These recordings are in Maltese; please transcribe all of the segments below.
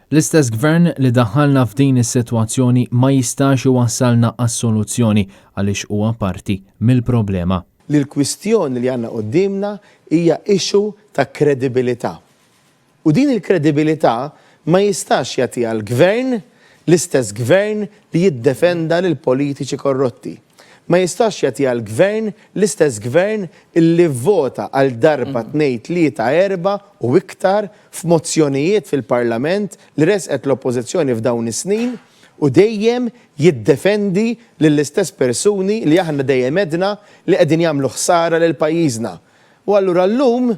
L-istess Gvern li daħħalna f'din is-sitwazzjoni ma jistax iwassalna għas-soluzzjoni għaliex huwa parti mill-problema. Li l-kwistjoni li għandna quddiemna hija issue ta' kredibilità. U din il-kredibilità ma jistax jagħtiha l-Gvern, l-istess Gvern li jiddefenda lill-politiċi korrotti. Ma jistax jagħtiha l-Gvern, l-istess Gvern illi vvota għal darba, tnejn, tlieta, erbgħa u iktar f'mozzjonijiet fil-Parlament li ressqet l-Oppożizzjoni f'dawn is-snin u dejjem jiddefendi lill-istess persuni li aħna dejjem għedna li qegħdin jagħmlu ħsara lil pajjiżna. U allura llum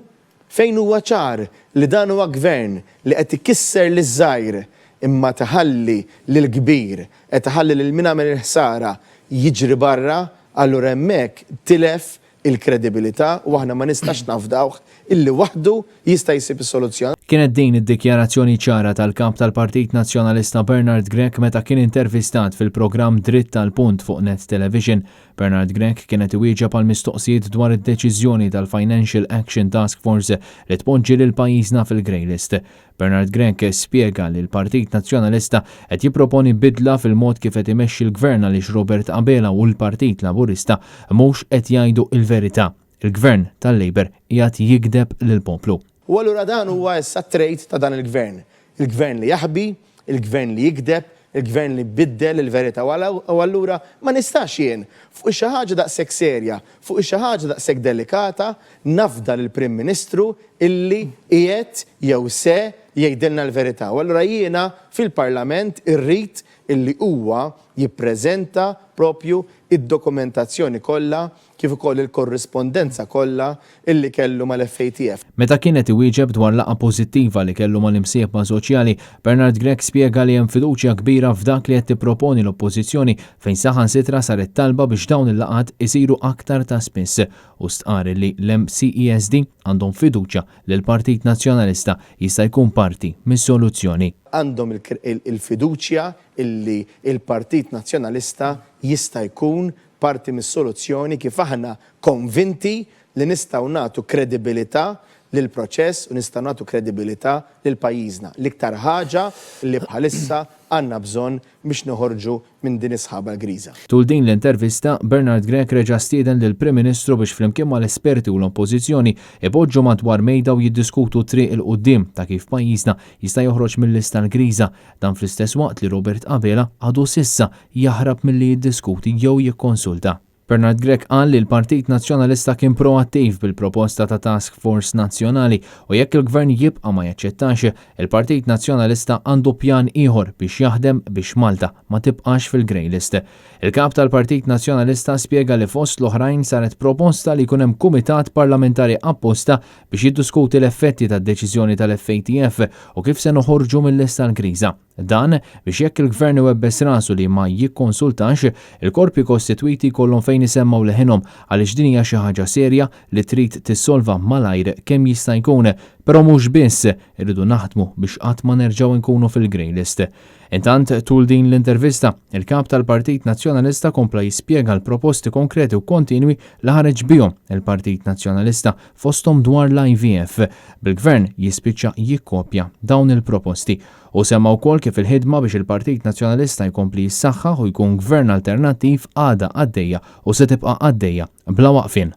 fejn huwa ċar li dan huwa Gvern li qed ikisser liż-żgħir imma qed iħalli lill-kbir, qed iħalli lil min għamel il-ħsara jiġri barra, allura hemmhekk tilef il-kredibilità u aħna ma nistax nafdawh illi waħdu jista' jsib is-soluzzjoni. Kienet din id-dikjarazzjoni ċara tal-Kap tal-Partit Nazzjonalista Bernard Grech meta kien intervistat fil-programm Dritt għall-Punt fuq Net Television. Bernard Grech kien qed iwieġeb għal mistoqsijiet dwar id-deċiżjoni tal-Financial Action Task Force li tpoġġi lil pajjiżna fil-grey list. Bernard Grech spjega li l-Partit Nazzjonalista qed jipproponi bidla fil-mod kif qed imexxi l-Gvern għaliex Robert Abela u l-Partit Laburista mhux qed jgħidu l-verità. Il-Gvern tal-Labour qiegħed jigdeb lill-poplu. U allura dan huwa issa t-trait ta' dan il-Gvern. Il-Gvern li jaħbi, il-Gvern li jigdeb, il-Gvern li biddel il-verità u allura ma nistax jien, fuq xi ħaġa daqshekk serja, fuq xi ħaġa daqshekk delikata, nafda lill-Prim Ministru illi qiegħed jew se jgħidilna l-verità. U allura jiena fil-Parlament irrid illi huwa jippreżenta propju id-dokumentazzjoni kollha kif ukoll il-korrispondenza kollha illi kellu mal-FATF. Meta kien qed iwieġeb dwar laqgħa pożittiva li kellu mal-imsieħba soċjali, Bernard Grech spjega li hemm fiduċja kbira f'dak li qed tipproponi l-Oppożizzjoni fejn saħansitra saret talba biex dawn il-laqgħat isiru aktar ta' spiss u stqarr li l-MCESD għandhom fiduċja li l-Partit Nazzjonalista jista' jkun parti mis-soluzzjoni. Għandhom il-fiduċja illi l-Partit Nazzjonalista jista' jkun parti mis-soluzzjoni kif aħna konvinti li nistgħu nagħtu kredibilità lill-proċess u nistgħu nagħtu kredibilità lil pajjiżna, l-iktar ħaġa li bħalissa għandna bżonn biex noħorġu minn din is-sħaba l-griża. Tul din l-intervista, Bernard Grech reġa' stieden lill-Prim Ministru biex flimkien mal-esperti u l-Oppożizzjoni ipoġġu madwar mejda u jiddiskutu t-triq 'il quddiem ta' kif pajjiżna jista' joħroġ mil-lista l-griża. Dan fl-istess waqt li Robert Abela għadu s'issa jaħrab milli jiddiskuti jew jikkonsulta. Bernard Grech qal li l-Partit Nazzjonalista kien proattiv bil-proposta ta' task force nazzjonali u jekk il-Gvern jibqa' ma jaċċettax, il-Partit Nazzjonalista għandu pjan ieħor biex jaħdem biex Malta ma tibqax fil-grey list. Il-Kap tal-Partit Nazzjonalista spjega li fost l-oħrajn saret proposta li jkun hemm kumitat parlamentari apposta biex jiddiskuti l-effetti tad-deċiżjoni tal-FATF u kif se noħorġu mil-lista l-griża. Dan biex jekk il-Gvern iwebbes rasu li ma jikkonsultax, il-korpi kostitwiti jkollhom fejn isemmgħu leħinhom għaliex din hija xi ħaġa serja li trid tissolva malajr kemm jista' jkun. Però mhux biss, irridu naħdmu biex qatt ma nerġgħu nkunu fil-grey list. Intant, tul din l-intervista, il-Kap tal-Partit Nazzjonalista kompla jispjega l-proposti konkreti u kontinwi li ħareġ bihom il-Partit Nazzjonalista fosthom dwar l-IVF, bil-Gvern jispiċċa jikkopja dawn il-proposti. Hu semma wkoll kif il-ħidma biex il-Partit Nazzjonalista jkompli jissaħħaħ u jkun Gvern alternattiv għadha għaddejja u se tibqa' għaddejja bla waqfien.